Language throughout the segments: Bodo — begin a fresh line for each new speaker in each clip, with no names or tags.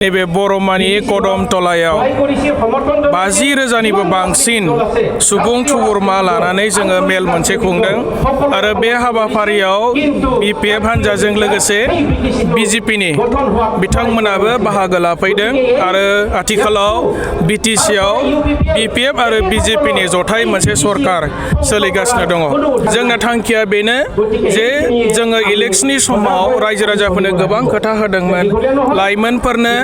नैबे बर'मानि खदमत'लायाव 50,000निबो बांसिन सुबुं थुबुरमा लानानै जोङो मेल मोनसे खुंदों आरो बे हाबाफारियाव बिपिएफ हान्जाजों लोगोसे बिजेपिनि बिथांमोनाबो बाहागो लाफैदों आरो आथिखालाव बिटिसिआव बिपिएफ आरो बिजेपिनि जथाय मोनसे सरकार सोलिगासिनो दङ। जोंना थांखिया बेनो जे जोङो इलेक्शननि समाव रायजो राजाफोरनो गोबां खोथा होदोंमोन लाइमोनफोरनो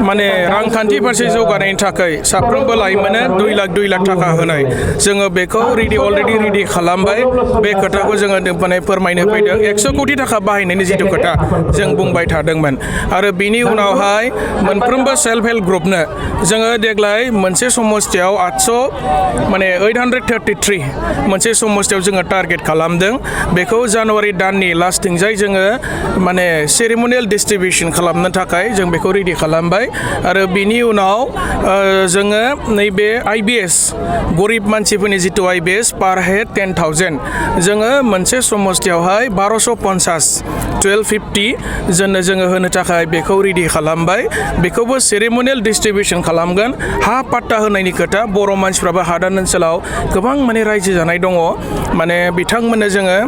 माने रांखान्थि फारसे जौगानायनि थाखाय साफ्रोमबो लाइमोननो 2 लाख थाखा होनाय जोङो बेखौ अलरेडि रेडि खालामबाय। बे खोथाखौ जोङो फोरमायनो फैदों 100 कोटि थाखा बाहायनायनि जिथु खोथा जों बुंबाय थादोंमोन आरो बिनि उनावहाय मोनफ्रोमबो सेल्फ हेल्प ग्रुपनो जोङो देग्लाय मोनसे समस्थियाव 833 मोनसे समस्थियाव जोङो टारगेट खालामदों। बेखौ जानुवारि दाननि लास्टथिंजाय जोङो माने सेरेमनियेल डिस्ट्रिबिउसन खालामनो थाखाय जों बेखौ रेडि खालामबाय आरो बिनि उनाव जोङो नैबे आईबीएस गरिब मानसिफोरनि जितु आईबीएस पार हेड 10,000 जोङो मोनसे समस्थियावहाय 1250 1250 जोङो होनो थाखाय बेखौ रेडि खालामबाय। बेखौबो सेरेमनियेल डिस्ट्रिबिउसन खालामगोन। हा पाट्टा होनायनि खोथा बर' मानसिफ्राबो हादान ओनसोलाव गोबां माने रायजो जानाय दङ माने बिथांमोननो जोङो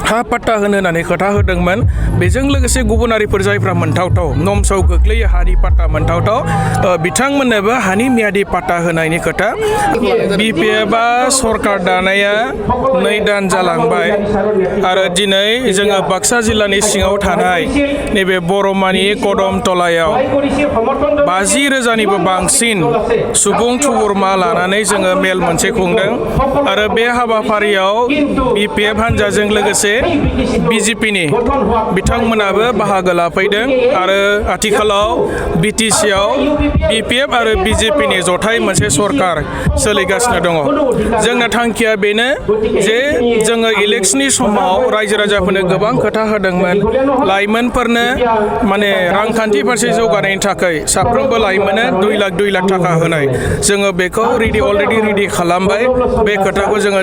हा पाट्टा होनो होननानै खोथा होदोंमोन। बेजों लोगोसे गुबुनारिफोर जायफ्रा मोनथावथाव नमसाव गोग्लैयो हानि पाट्टा मोनथावथाव बिथांमोननोबो हानि मियादि पाट्टा होनायनि खोथा। बिपिएफआ सरकार दानाया 2 दान जालांबाय आरो दिनै जोङो बाक्सा जिल्लानि सिङाव थानाय नैबे बर'मानि खदमत'लायाव 50,000निबो बांसिन सुबुं थुबुरमा लानानै जोङो मेल मोनसे खुंदों आरो बे हाबाफारियाव बिपिएफ हान्जाजों लोगोसे बिजेपिनि बिथांमोनाबो बाहागो लाफैदों आरो आथिखालाव बिटिसिआव बिपिएफ आरो बिजेपिनि जथाय मोनसे सरकार सोलिगासिनो दङ। जोंना थांखिया बेनो जे जोङो इलेक्शननि समाव रायजो राजाफोरनो गोबां खोथा होदोंमोन लाइमोनफोरनो माने रांखान्थि फारसे जौगानायनि थाखाय साफ्रोमबो लाइमोननो 2 लाख थाखा होनाय जोङो बेखौ अलरेडि रेडि खालामबाय। बे खोथाखौ जोङो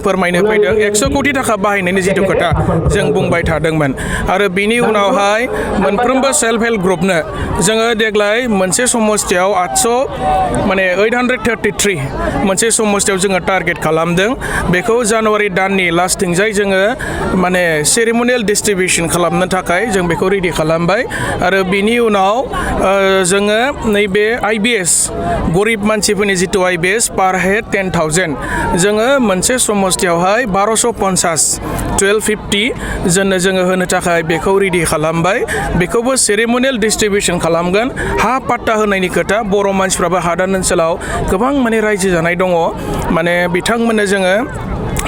फोरमायनो फैदों 100 कोटि थाखा बाहायनायनि जितु खोथा जों बुंबाय थादोंमोन आरो बिनि उनावहाय मोनफ्रोमबो सेल्फ हेल्प ग्रुपनो जोङो देग्लाय मोनसे समस्थियाव 833 मोनसे समस्थियाव जोङो टारगेट खालामदों। बेखौ जानुवारि दाननि लास्टथिंजाय जोङो माने सेरेमनियेल डिस्ट्रिबिउसन खालामनो थाखाय जों बेखौ रेडि खालामबाय आरो बिनि उनाव जोङो नैबे आईबीएस गरिब मानसिफोरनि जितु आईबीएस पार हेड 10,000 जोङो मोनसे समस्थियावहाय 1250 1250 जोङो होनो थाखाय बेखौ रेडि खालामबाय। बेखौबो सेरेमनियेल डिस्ट्रिबिउसन खालामगोन। हा पाट्टा होनायनि खोथा बर' मानसिफ्राबो हादान ओनसोलाव गोबां माने रायजो जानाय दङ माने बिथांमोननो जोङो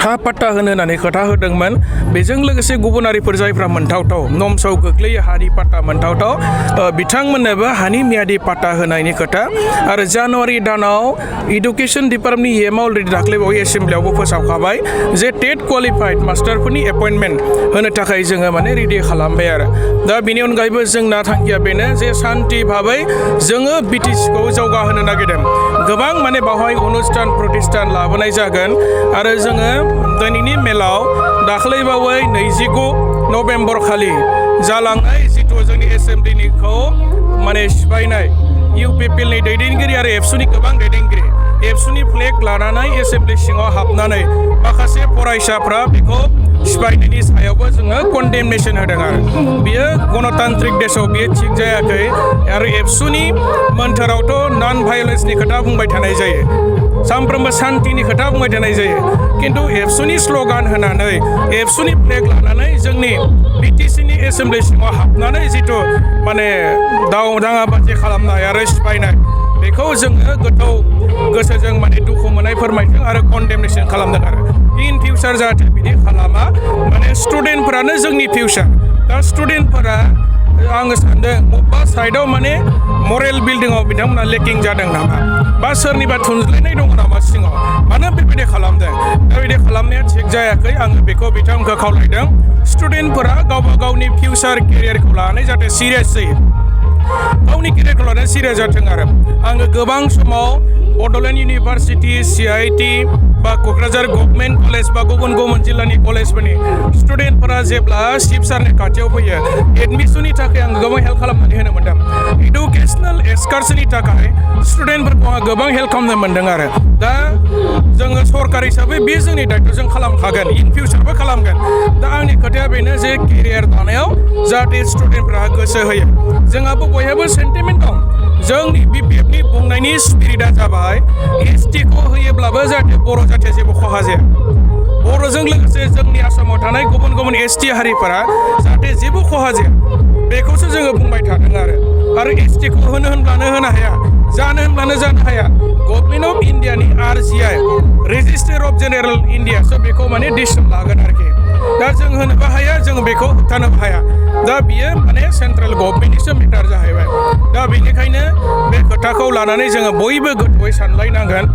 हा पाट्टा होनो होननानै खोथा होदोंमोन। बेजों लोगोसे गुबुनारिफोर जायफ्रा मोनथावथाव नमसाव गोग्लैयो हानि पाट्टा मोनथावथाव बिथांमोननोबो हानि मियादि पाट्टा होनायनि खोथा आरो जानुवारि दानाव इडुकेसन डिपार्टमेन्टनि इएमआ अलरेडि दाख्लैबावै एसेम्ब्लियावबो फोसावखाबाय जे टेट क्वालिफाइड मास्टारफोरनि एपइन्टमेन्ट होनो थाखाय जोङो माने रेडि खालामबाय आरो दा बेनि अनगायैबो जोंना थांखिया बेनो जे सान्थि भाबै जोङो बिटिसिखौ जौगाहोनो नागिरदों। गोबां माने बावहाय अनुष्ठान प्रतिष्ठान लाबोनाय जागोन आरो जोङो दिनैनि मेलाव दाख्लैबावै 29 नभेम्बर खालि जालांनाय जितु जोंनि एसेम्ब्लिनिखौ माने सिफायनाय इउपिपिएलनि दैदेनगिरि आरो एबसुनि गोबां दैदेनगिरि एबसुनि फ्लेग लानानै एसेम्ब्लि सिङाव हाबनानै माखासे फरायसाफ्रा बेखौ सिफायनायनि सायावबो जोङो कन्डेमनेसन होदों आरो बियो गणतान्त्रिक देशआव बियो थिग जायाखै आरो एबसुनि मोन्थोरावथ' नन भायलेन्सनि खोथा बुंबाय थानाय जायो सानफ्रोमबो सान्थिनि खोथा बुंबाय थानाय जायो खिन्थु एबसुनि स्ल'गान होनानै एबसुनि फ्लेग लानानै जोंनि बिटिसिनि एसेम्ब्लि सिङाव हाबनानै जितु माने दाङाबाजि खालामनाय आरो सिफायनाय बेखौ जोङो गोथौ गोसोजों माने दुखु मोननाय फोरमायदों आरो कन्डेमनेसन खालामदों आरो इन फिउचार जाहाथे बिदि खालामा माने स्टुडेन्टफोरानो जोंनि फिउचार दा स्टुडेन्टफोरा आङो सान्दों बबेबा साइडआव माने मरेल बिल्डिंआव बिथांमोना लेकिं जादों नामा बा सोरनिबा थुनज्लायनाय दङ नामा सिङाव मानो बेबायदि खालामदों दा बिदि खालामनाया थिग जायाखै आङो बेखौ बिथांमोनखौ खावलायदों स्टुडेन्टफोरा गावबा गावनि फिउचार केरियारखौ लानानै जाहाथे सिरियास जायो गावनि केरियारखौ लानानै सिरियास जाथों आरो आङो गोबां समाव बड'लेण्ड इउनिभारसिटि CIT बा क'क्राझार गभर्नमेन्ट कलेज बा गुबुन गुबुन जिल्लानि कलेजफोरनि स्टुडेन्टफोरा जेब्ला चिफ सारनि खाथियाव फैयो एडमिसननि थाखाय आं गोबां हेल्प खालामनानै होनो मोन्दों इडुकेसनेल एक्सकारसननि थाखाय स्टुडेन्टफोरखौ आं गोबां हेल्प खालामनो मोन्दों आरो दा जोङो सरकार हिसाबै बे जोंनि दायित्व जों खालामखागोन इन फिउचारबो खालामगोन दा आंनि खोथाया बेनो जे केरियार दानायाव जाहाथे स्टुडेन्टफोरा गोसो होयो जोंहाबो बयहाबो सेन्टिमेन्ट दं जोंनि BPFनि बुंनायनि स्पिरिटआ जाबाय STखौ होयोब्लाबो जाहाथे बर' जाथिया जेबो खहा जाया बर'जों लोगोसे जोंनि आसामाव थानाय गुबुन गुबुन ST हारिफोरा जाहाथे जेबो खहा जाया बेखौसो जोङो बुंबाय थादों आरो STखौ होनब्लानो होनो हाया जानो होनब्लानो जानो हाया गभर्नमेन्ट अफ इन्डियानि RGI रेजिस्टार अफ जेनेरेल इन्डियासो बेखौ माने डिसिसन लागोन आरोखि दा जों होनोबो हाया जों बेखौ होबथानोबो हाया दा बियो माने सेन्ट्रेल गभर्नमेन्टनिसो मेटार जाहैबाय दा बेनिखायनो बे खोथाखौ लानानै जोङो बयबो गोथौयै सानलायनांगोन